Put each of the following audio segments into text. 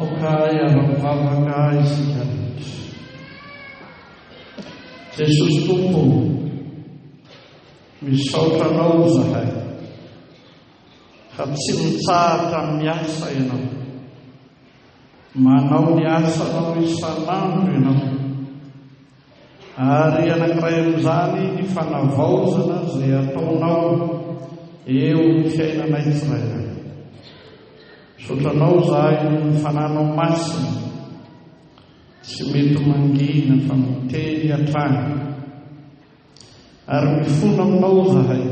Aoka hiara-mivavaka isika rehetra. Jesosy Tompo ô, misaotra Anao izahay fa tsy mitsahatra miasa Ianao. Manao ny asanao isan'andro Ianao. Ary anankiray amin'izany ny fanavaozana izay ataonao eo amin'ny fiainanay tsirairay. Misaotra Anao izahay noho ny Fananao Masina, tsy mety mangina fa miteny hatrany. Ary mifona Aminao izahay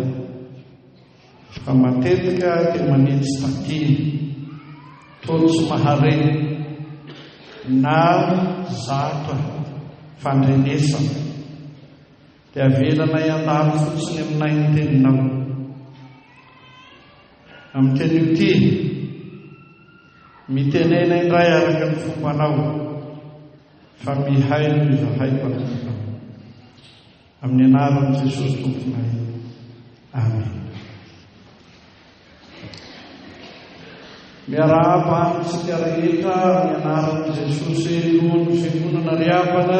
fa matetika dia manitsy takiana, toa tsy mahare na zatra fandrenesana. Dia avelanay handalo fotsiny aminay ny Teninao. Amin'ity anio ity, mitenena indray araka ny fombanao fa mihaino izahay mpanomponao. Amin'ny anaran'i Jesosy Tomponay. Amen. Miarahaba antsika rehetra amin'ny anaran'i Jesosy Lohan'ny Fiangonana ry havana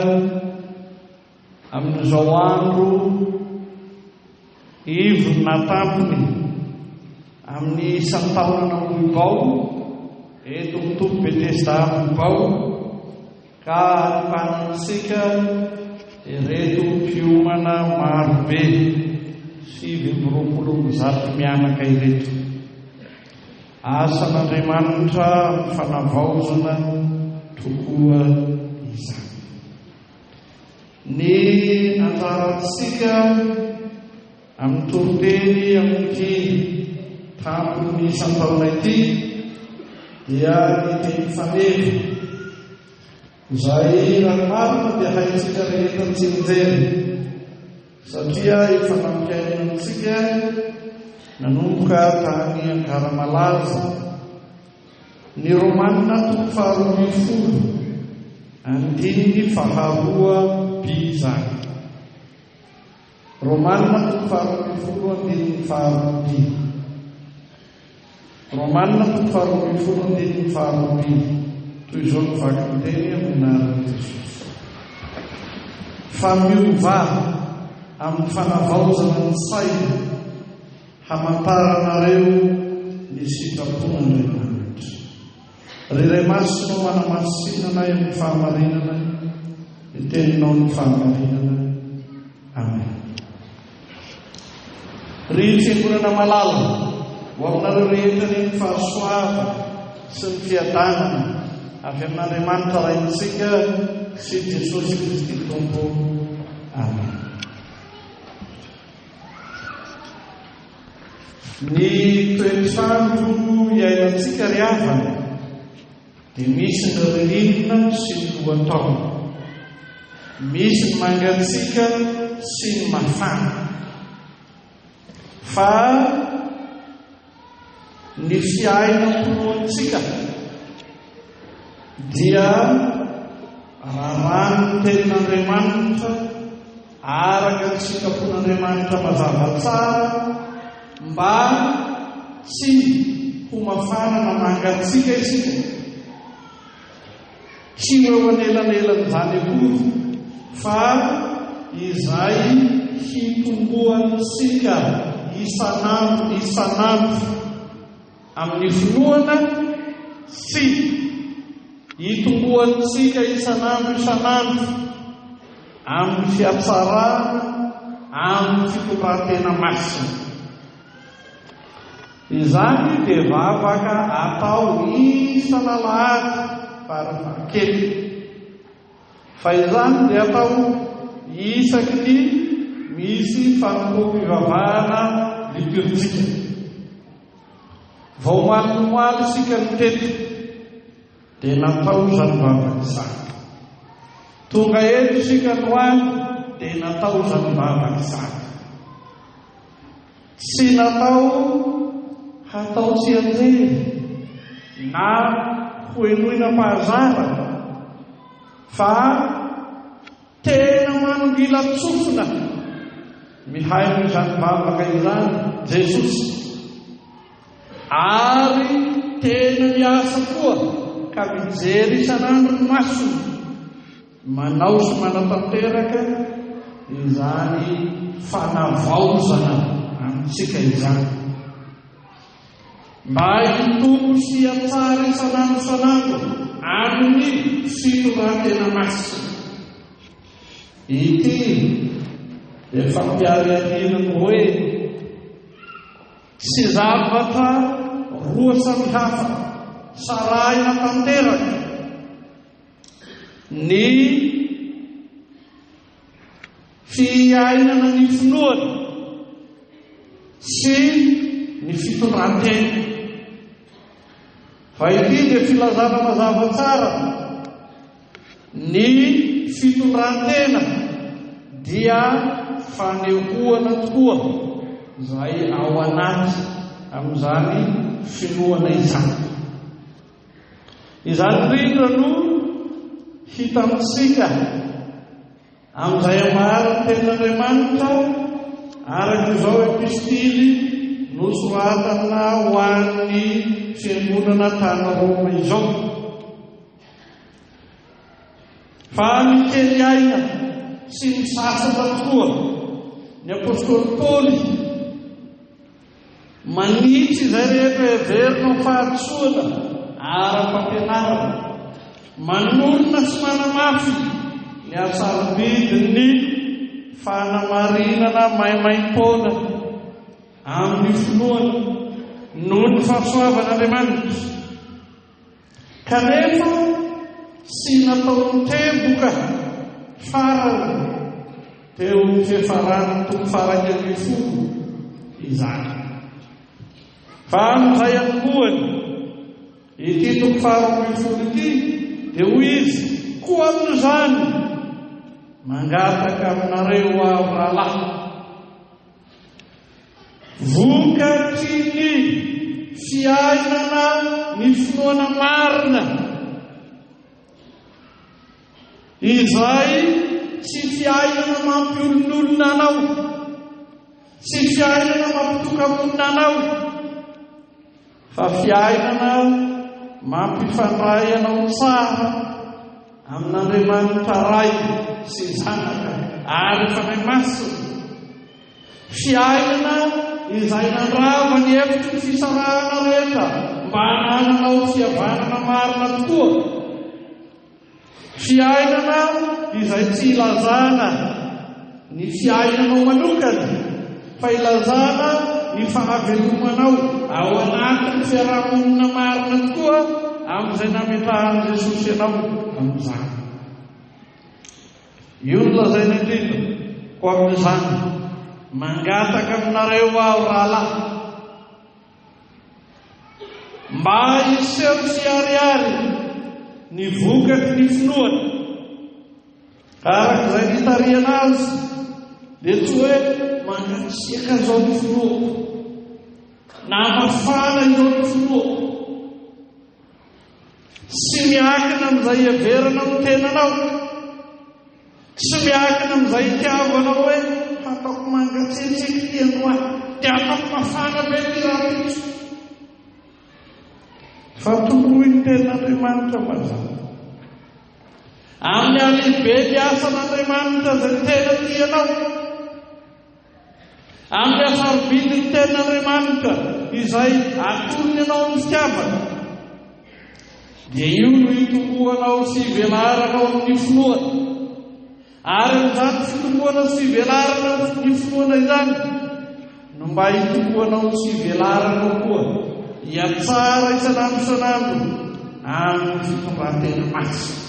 amin'izao andro ivony na tampony amin'ny isan-taonana Ambohibao eto amin'ny Toby Betesda Ambohibao ka hanokanantsika ireto mpiomana marobe 129 mianaka ireto. Asan'Andriamanitra amin'ny fanavaozana tokoa izany. Ny anjarantsika amin'ny toriteny amin'ity tampon'ny isan-taona ity dia ny teny faneva, izay raha ny marina dia haintsika rehetra tsianjery, satria efa nampiainina antsika nanomboka tany Ankaramalaza. Ny Romana toko faharoambinifolo, andininy faharoa by izany. Romana toko faharoambinifolo, andininy faharoa by. Romana toko faharoambinifolo, andininy faharoa by. Toy izao no vaky ny teny amin'ny anaran'i Jesosy. Fa miovà amin'ny fanavaozana ny saina Hamantaranareo ny sitrapon'Andriamanitra. Ry Ray Masina ô, manamasina anay amin'ny fahamarinana, ny Teninao no fahamarinana. Amen. Ry Fiangonana malala, ho aminareo rehetra anie ny fahasoavana sy ny fiadanana avy amin'Andriamanitra Raintsika sy Jesosy Kristy Tompo. Amen. Ny toetr'andro iainantsika ry havana dia misy ny ririnina sy ny lohataona. Misy ny mangatsiaka sy ny mafana. Fa Ny fiainam-pinoantsika dia raràn'ny Tenin'Andriamanitra araka ny sitrapon'Andriamanitra mazava tsara mba tsy ho mafana na mangatsiaka isika. Tsy ho eo anelanelan'izany akory fa izay hitomboantsika isan'andro isan'andro amin'ny finoana sy hitomboantsika isan'andro isan'andro amin'ny fihatsarana amin'ny fitondran-tena masina. Izany dia vavaka atao isan'alahady farafahakeliny. Fa izany dia atao isaky ny misy fanompoam-pivavahana liturjika. Vao omaly omaly isika no teto dia natao izany vavaka izany. Tonga eto isika androany dia natao izany vavaka izany. Tsy natao hatao tsianjery na hohenoina am-pahazarana fa tena manongilan-tsofina mihaino izany vavaka izany Jesosy ary tena miasa koa. ka mijery isan'andro ny masony, manao sy manatanteraka izany fanavaozana amintsika izany. Mba hitombo sy hihatsara isan'andro isan'andro amin'ny fitondran-tena masina. Ity dia fampiharihariana ny hoe tsy zavatra roa samihafa sarahina tanteraka ny fiainana ny finoana sy ny fitondran-tena. Fa ity dia filazana mazava tsara ny fitondran-tena dia fanehoana tokoa izay ao anaty amin'izany finoana izany. Izany indrindra no hitantsika amin'izay ambaran'ny Tenin'Andriamanitra araka izao epistily nosoratana ho an'ny fiangonana tany Roma izao. Fa mikely aina sy misasatra tokoa ny apostoly Paoly Manitsy izay rehetra heverina ho fahadisoana ara-pampianarana. Manorina sy manamafy ny hasarobidin'ny fanamarinana maimaim-poana amin'ny finoana noho ny fahasoavan'Andriamanitra. Kanefa tsy nataony teboka farany teo amin'ny fiafaran'ny toko faha-11 izany. Fa amin'izay anombohany ity toko faha-12 ity dia hoy izy, Koa amin'izany, mangataka aminareo aho rahalahy, Vokatry ny fiainana ny finoana marina, izay tsy fiainana mampiolonolona anao, tsy fiainana mampitoka-monina anao, fa fiainana mampifandray anao tsara amin'Andriamanitra Ray sy Zanaka ary Fanahy Masina. Fiainana izay nandrava ny hevitry ny fisarahana rehetra mba hanananao fihavanana marina tokoa. Fiainana izay tsy ilazana ny fiainanao manokana fa ilazana ny fahavelomanao ao anatin'ny fiarahamonina marina tokoa amin'izay nametrahan'i Jesosy anao amin'izany. Io no lazaina indrindra, koa amin'izany, mangataka aminareo aho rahalahy, mba hiseho sy hiharihary ny vokatry ny finoana, ka araka izay nitarihana azy, dia tsy hoe mangatsiaka izao ny finoako, na mafana izao ny finoako, Tsy miankina amin'izay hiheverana ny tenanao. Tsy miankina amin'izay itiavanao hoe hataoko mangatsiatsiaka ity androany, dia hataoko mafana be ity rahampitso. Fa toroy ny tenin'Andriamanitra mazava. Amin'ny halehiben'ny asan'Andriamanitra izay tena tianao. Amin'ny hasarobidin'ny Tenin'Andriamanitra izay atolony anao amin'ny fitiavana, dia io no hitomboanao sy hivelaranao amin'ny finoana. Ary amin'izany fitomboana sy fivelarana ny finoana izany no mba hitomboanao sy hivelaranao koa hihatsara isan'andro isan'andro amin'ny fitondran-tena masina.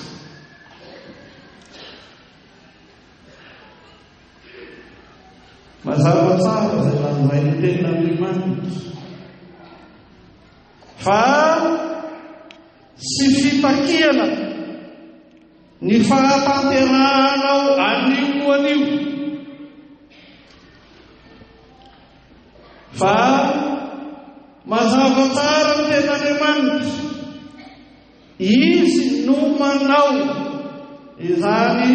Mazava tsara izay lazain'ny Tenin'Andriamanitra fa tsy fitakiana ny fahatanterahanao anio no anio fa mazava tsara ny Tenin'Andriamanitra. Izy no manao izany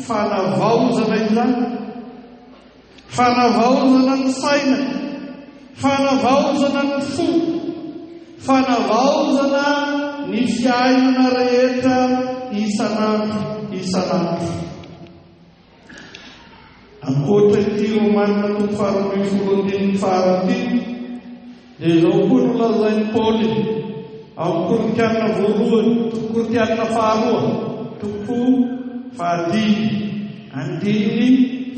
fanavaozana izany, fanavaozana ny saina, fanavaozana ny fo, fanavaozana ny. ny fiainana rehetra isan'andro isan'andro. Ankoatra ity Romana toko faharoambinifolo andininy faharoa ity, dia izao koa no lazain'i Paoly ao amin'ny Korintiana voalohany, Korintiana faharoa, toko fahadimy, andininy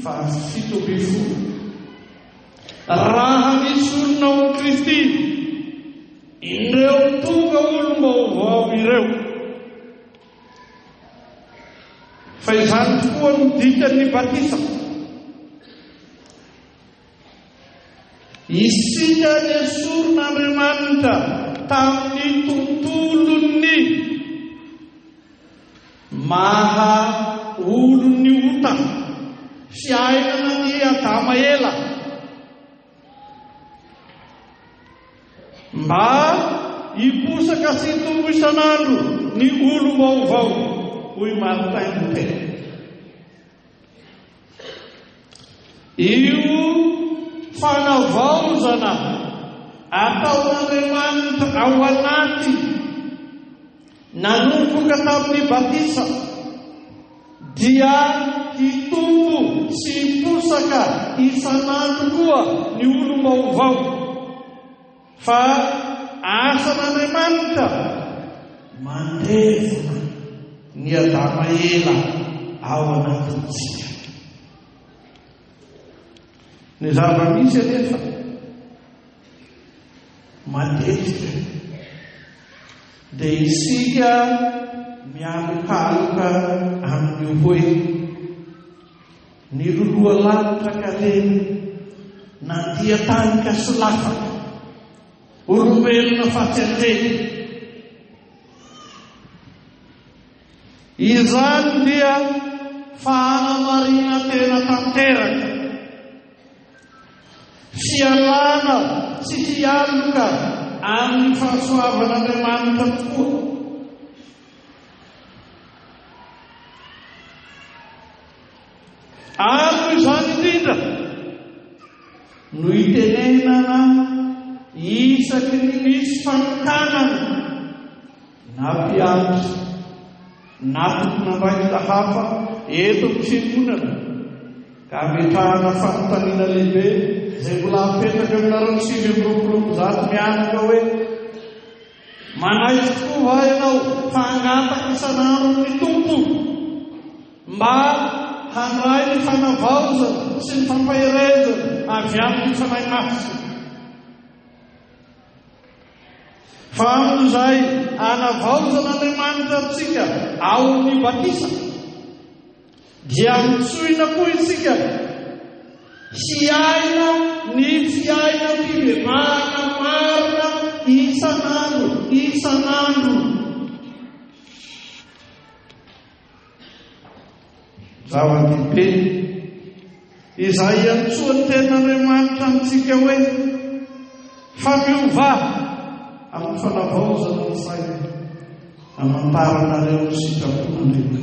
fahafito ambin'ny folo. Raha misy olona ao amin'i Kristy, indreo tonga olom-baovao ireo. Fa izany tokoa no dikan'ny batisa. Isika nesorin'Andriamanitra tamin'ny tontolon'ny maha olon'ny ota, fiainana ny Adama ela. Mba hiposaka sy hitombo isan'andro ny olom-baovao, hoy Martin Luther. Io fanavaozana ataon'Andriamanitra ao anaty Nanomboka tamin'ny batisa dia hitombo sy hiposaka isan'andro koa ny olom-baovao, fa asan'Andriamanitra mandevona ny Adama ela ao anatintsika. Ny zava-misy anefa, Matetika dia isika mialokaloka amin'io hoe, Niloloha lanitra ka reny, nandia tany ka solafaka, olombelona fa tsy anjely. Izany dia fanamarinan-tena tanteraka. Fialana tsy hialoka amin'ny fahasoavan'Andriamanitra tokoa. Ary noho izany indrindra no itenenana isaky ny misy fanokanana na mpiandry na tompon'andraikitra hafa eto amin'ny fiangonana ka ametrahana fanontaniana lehibe izay mbola apetraka aminareo 129 mianaka hoe, Manaiky tokoa va ianao fa hangataka isan'andro amin'ny Tompo mba handray ny fanavaozana sy ny fampaherezana avy amin'ny Fanahy Masina? Fa amin'izay anavaozan'Andriamanitra antsika ao amin'ny batisa, dia antsoina koa isika hiaina ny fiainam-pibebahana marina isan'andro isan'andro. Zava-dehibe izay iantsoan'ny Tenin'Andriamanitra amintsika hoe, Fa miovà amin'ny fanavaozana ny saina, hamantaranareo ny sitrapon'Andriamanitra.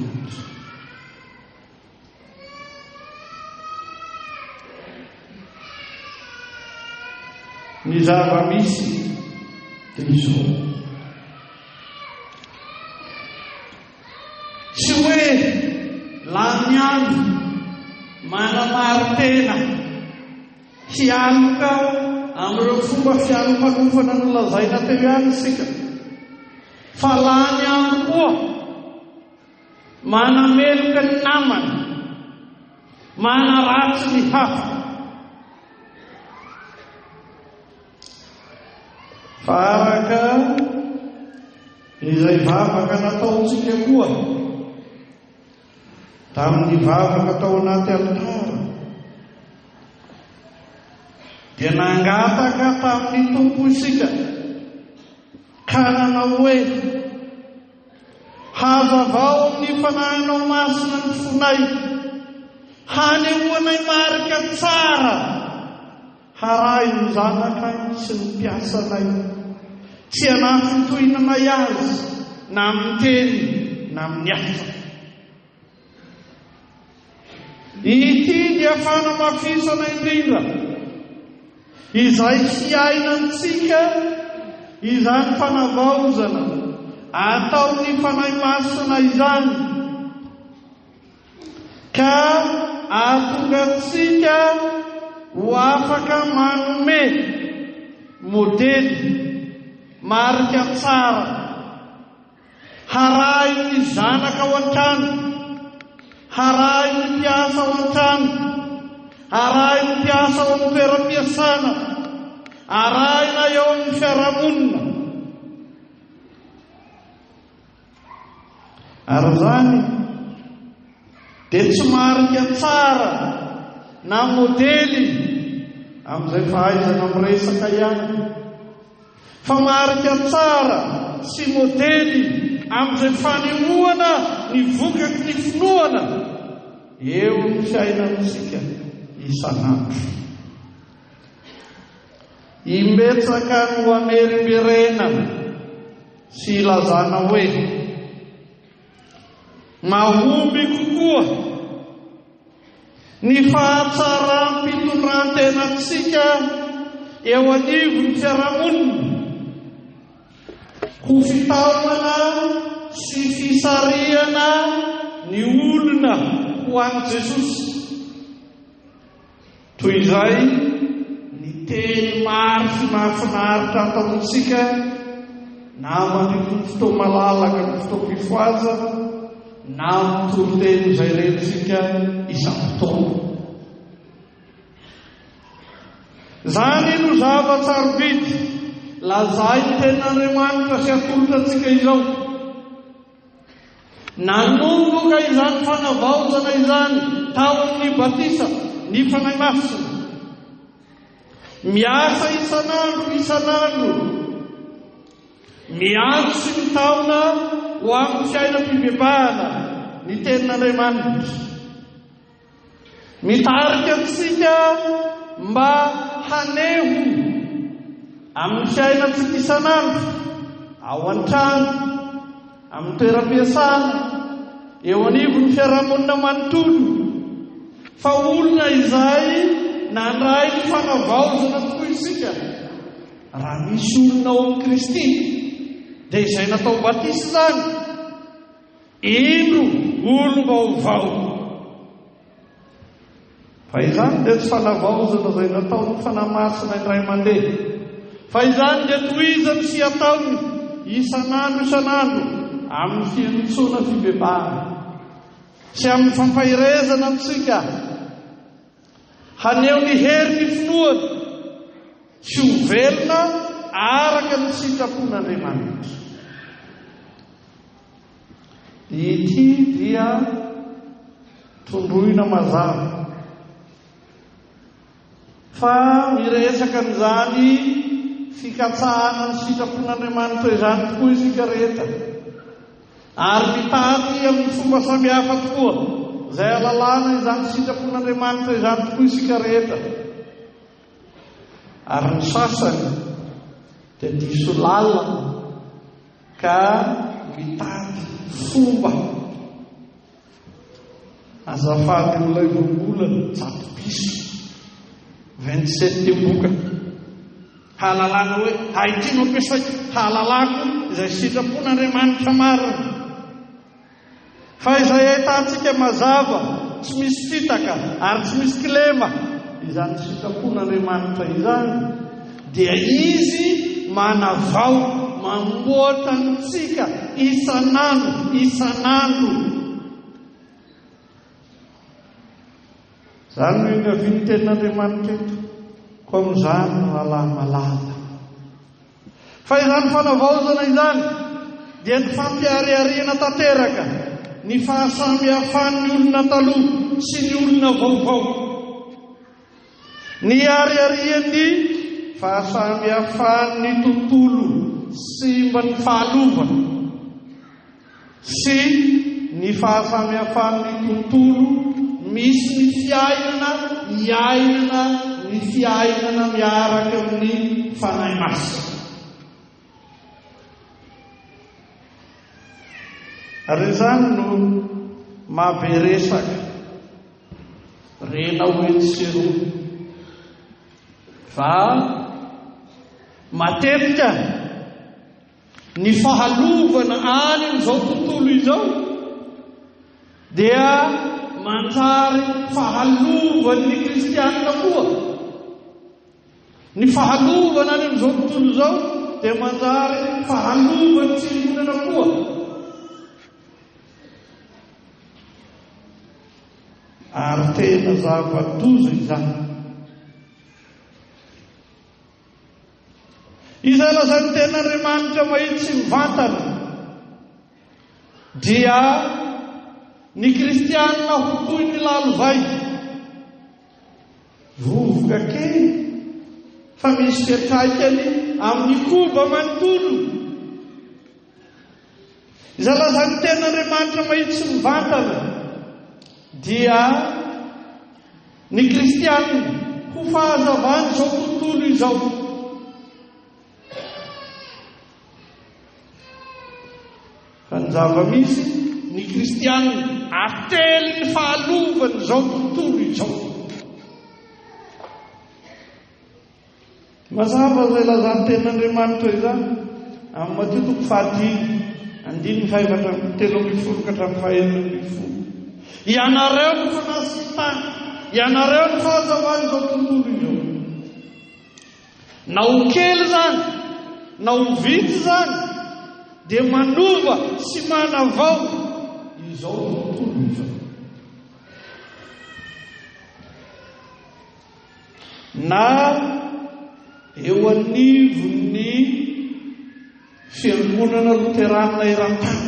Ny zava-misy dia izao. Tsy hoe lany andro manamari-tena hialoka amin'ireo fomba fialokalofana nolazaina teo ihany isika, fa lany andro koa manameloka ny namana, manaratsy ny hafa. Fa araka izay vavaka nataontsika koa tamin'ny vavaka tao anaty alitara, dia nangataka tamin'ny Tompo isika ka nanao hoe, Hazavao amin'ny Fanahinao Masina ny fonay, hanehoanay marika tsara Harahin'ny zanakay sy ny mpiasanay. Tsy hanafintohinanay azy na amin'ny teny na amin'ny asa. Ity dia fanamafisana indrindra izay hiainantsika izany fanavaozana. Ataon'ny Fanahy Masina izany ka ahatonga antsika ho afaka manome modely, marika tsara, harahin'ny zanaka ao an-trano, harahin'ny mpiasa ao an-trano, harahin'ny mpiasa ao amin'ny toeram-piasana, arahina eo amin'ny fiarahamonina. Ary izany dia tsy marika tsara na modely amin'izay fahaizana miresaka ihany, fa marika tsara sy modely amin'izay fanehoana ny vokatry ny finoana eo amin'ny fiainantsika isan'andro. Imbetsaka no amerimberenana sy ilazana hoe mahomby kokoa ny fahatsaram-pitondran-tenantsika eo anivon'ny fiarahamonina ho fitaomana sy fisarihana ny olona ho an'i Jesosy. Toy izay ny teny maro sy mahafinaritra ataontsika na mandritra ny fotoa-malalaka ny fotoam-pifohazana na amin'ny toriteny izay rentsika isam-potoana. Izany no zava-tsarobidy lazain'ny Tenin'Andriamanitra sy atolotra antsika izao. Nanomboka izany fanavaozana izany tao amin'ny batisa ny Fanahy Masina. Miasa isan'andro isan'andro, miantso sy mitaona ho amin'ny fiainam-pibebahana ny Tenin'Andriamanitra. Mitarika antsika mba haneho amin'ny fiainantsika isan'andro, ao an-trano, amin'ny toeram-piasana, eo anivon'ny fiarahamonina manontolo, fa olona izay nandray ny fanavaozana tokoa isika. Raha misy olona ao amin'i Kristy, dia izay natao batisa izany, Indro olom-baovao. Fa izany dia tsy fanavaozana izay nataon'ny Fanahy Masina indray mandeha, fa izany dia tohizany sy ataony isan'andro isan'andro amin'ny fiantsoana fibebahana sy amin'ny fampaherezana antsika haneho ny herin'ny finoana sy ho velona araka ny sitrapon'Andriamanitra. Ity dia tondroina mazava fa miresaka an'izany fikatsahana ny sitrapon'Andriamanitra izany tokoa isika rehetra, ary mitady amin'ny fomba samihafa tokoa izay alalana izany sitrapon'Andriamanitra izany tokoa isika rehetra. Ary ny sasany dia diso lalana ka mitady fomba. Azafady amin'ilay voambolana jato piso, 27 teboka, hahalalana hoe hay ity no ampiasaiko hahalalako izay sitrapon'Andriamanitra marina. Fa izay ahitantsika mazava, tsy misy fitaka ary tsy misy kilema izany sitrapon'Andriamanitra izany, dia Izy manavao, mamboatra antsika isan'andro isan'andro. Izany no iangavian'ny Tenin'Andriamanitra eto, koa amin'izany no rahalahy malala. Fa izany fanavaozana izany dia ny fampiharihariana tanteraka ny fahasamihafan'ny olona taloha sy ny olona vaovao. Nihariharian'ny fahasamihafan'ny tontolo simban'ny fahalovana sy ny fahasamihafan'ny tontolo misy ny fiainana iainana ny fiainana miaraka amin'ny Fanahy Masina. Ary izany no mahabe resaka renao etsy sy eroa fa matetika. Ny fahalovana any amin'izao tontolo izao dia manjary fahalovan'ny kristianina koa. Ny fahalovana any amin'izao tontolo izao dia manjary fahalovan'ny fiangonana koa. Ary tena zava-doza izany. Izay lazain'ny Tenin'Andriamanitra mahitsy mivantana dia ny kristianina ho toy ny lalovay, vovoka kely fa misy fiantraikany amin'ny koba manontolo. Izay lazain'ny Tenin'Andriamanitra mahitsy mivantana dia ny kristianina ho fahazavan'izao tontolo izao. Fa ny zava-misy, ny kristianina atelin'ny fahalovan'izao tontolo izao. Mazava izay lazan'ny Tenin'Andriamanitra izany amin'ny Matio toko fahadimy, andininy fahefatra amby 13 ka hatramin'ny faha-16. Ianareo no fanasin-tany, ianareo no fahazavan'izao tontolo izao. Na ho kely izany, na ho vitsy izany, dia manova sy manavao izao tontolo izao. Na eo anivon'ny Fiangonana Loteranina eran-tany,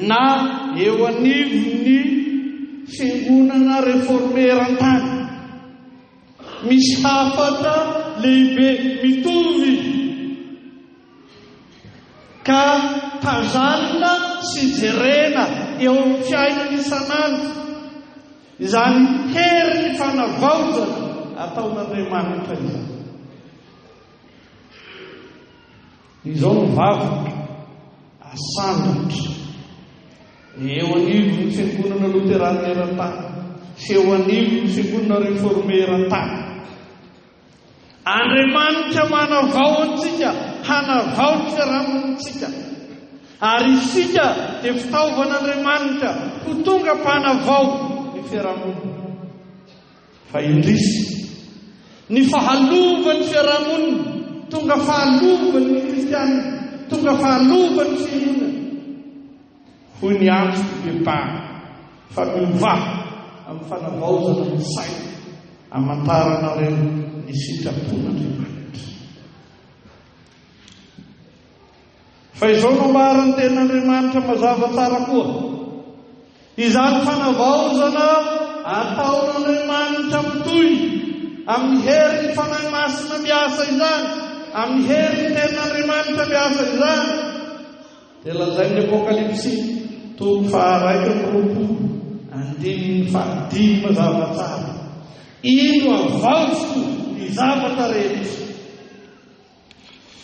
na eo anivon'ny Fiangonana Reforme eran-tany, misy hafatra lehibe mitovy ka tazanina sy jerena eo amin'ny fiainana isan'andro. Izany herin'ny fanavaozana ataon'Andriamanitra izany. Izao no vavaka asandratra eo anivon'ny Fiangonana Loterana eran-tany sy eo anivon'ny Fiangonana Reforme eran-tany. Andriamanitra manavao antsika, hanavao ny fiarahamonintsika. Ary isika dia fitaovan'Andriamanitra ho tonga mpanavao ny fiarahamonina. Fa indrisy, ny fahalovan'ny fiarahamonina, tonga fahalovan'ny kristiana, tonga fahalovan'ny fiangonana. Hoy ny antso fibebahana fa miovà amin'ny fanavaozana ny saina hamantaranareo ny sitrapon'Andriamanitra. Fa izao no ambaran'ny Tenin'Andriamanitra mazava tsara koa, Izany fanavaozana ataon'Andriamanitra mitohy amin'ny herin'ny Fanahy Masina miasa izany, amin'ny herin'ny Tenin'Andriamanitra miasa izany, Dia lazain'ny Apokalypsy, toko faha-21, andininy fahadimy mazava tsara, Indro havaoziko ny zavatra rehetra.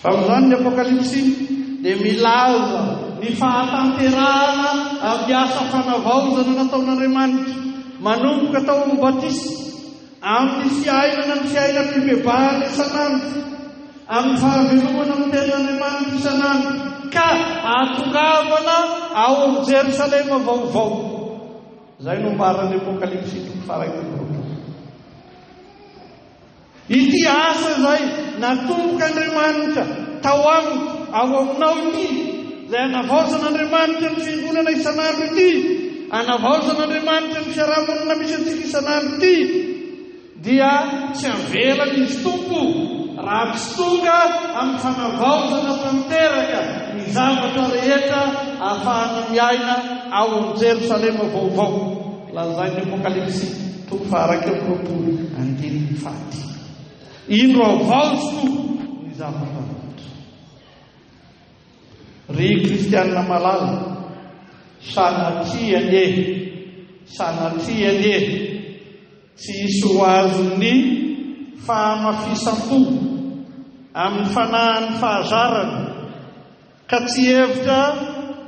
Fa amin'izany ny Apokalypsy dia milaza ny fahatanterahana amin'ny asa fanavaozana nataon'Andriamanitra manomboka tao amin'ny batisa, Amin'ny fiainana ny fiainam-pibebahana isan'andro, amin'ny fahavelomana amin'ny Tenin'Andriamanitra isan'andro, ka hahatongavana ao amin'i Jerosalema vaovao. Izay no ambaran'ny Apokalypsy toko faha-21. Ity asa izay natombok'Andriamanitra tao amiko, ao aminao ity, izay anavaozan'Andriamanitra ny fiangonana isan'andro ity, anavaozan'Andriamanitra ny fiarahamonina misy antsika isan'andro ity, dia tsy avelan'Izy Tompo raha tsy tonga amin'ny fanavaozana tanteraka ny zavatra rehetra ahafahana miaina ao amin'i Jerosalema vaovao, lazain'ny Apokalypsy toko faha-21 andininy fahadimy. Indro havaoziko ny zavatra rehetra. Ry kristianina malala, sanatria anie, sanatria anie, tsy hisy ho azon'ny fahamafisam-po amin'ny fanahin'ny fahazarana, ka tsy hihevitra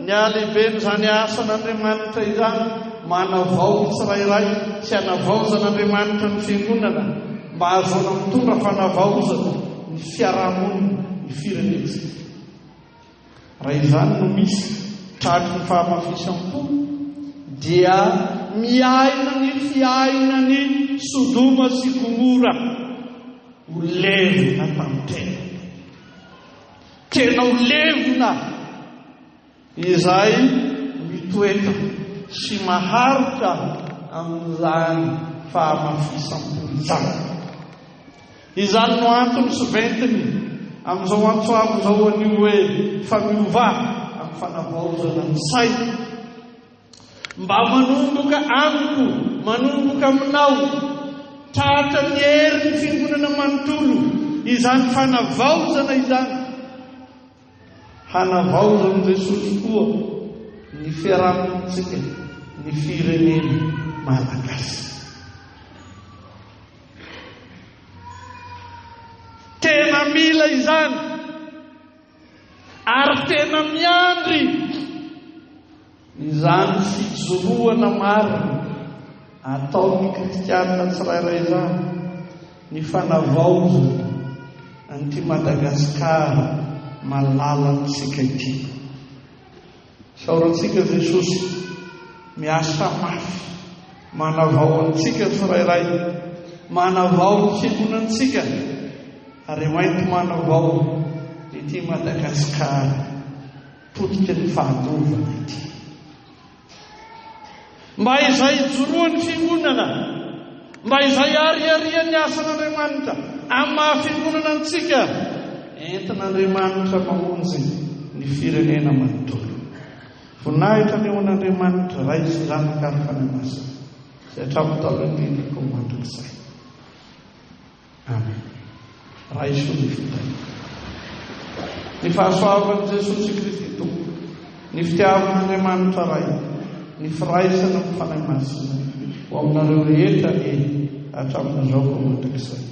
ny halehiben'izany asan'Andriamanitra izany manavao ny tsirairay sy hanavaozan'Andriamanitra ny fiangonana mba hahazoana mitondra fanavaozana ny fiarahamonina, ny firenentsika. Raha izany no misy tratry ny fahamafisam-po dia miaina ny fiainan'i Sodoma sy Gomora ho levona tanteraka. Tena ho levona izay mitoetra sy maharitra amin'izany fahamafisam-po izany. Izany no antony sy ventiny amin'izao antso avo izao anio hoe fa miovà amin'ny fanavaozana ny saina. Mba manomboka amiko, manomboka aminao, tratra ny herin'ny Fiangonana manontolo izany fanavaozana izany. Hanavaozan'i Jesosy koa ny fiarahamonintsika, ny firenena malagasy. Tena mila izany ary tena miandry izany fijoroana marina ataon'ny kristianina tsirairay izany ny fanavaozana an'ity Madagasikara malalantsika ity. Isaorantsika Jesosy miasa mafy manavao antsika tsirairay, manavao ny fiangonantsika ary mainty manavao ity Madagasikara potiky ny fahadovana ity. Mba izay ijoroan'ny fiangonana, mba izay ariarian'ny asan'Andriamanitra amin'ny maha fiangonana antsika, entin'Andriamanitra mamonjy ny firenena manontolo. Voninahitra anie ho an'Andriamanitra, Ray sy Zanaka ary Fanahy Masina, izay hatramin'ny taloha indrindra koa mandrakizay. Amen. Raiso ny fitahiana. Ny fahasoavan'i Jesosy Kristy Tompo, ny fitiavan'Andriamanitra Ray, ny firaisana amin'ny Fanahy Masina ho aminareo rehetra anie hatramin'izao ka mandrakizay.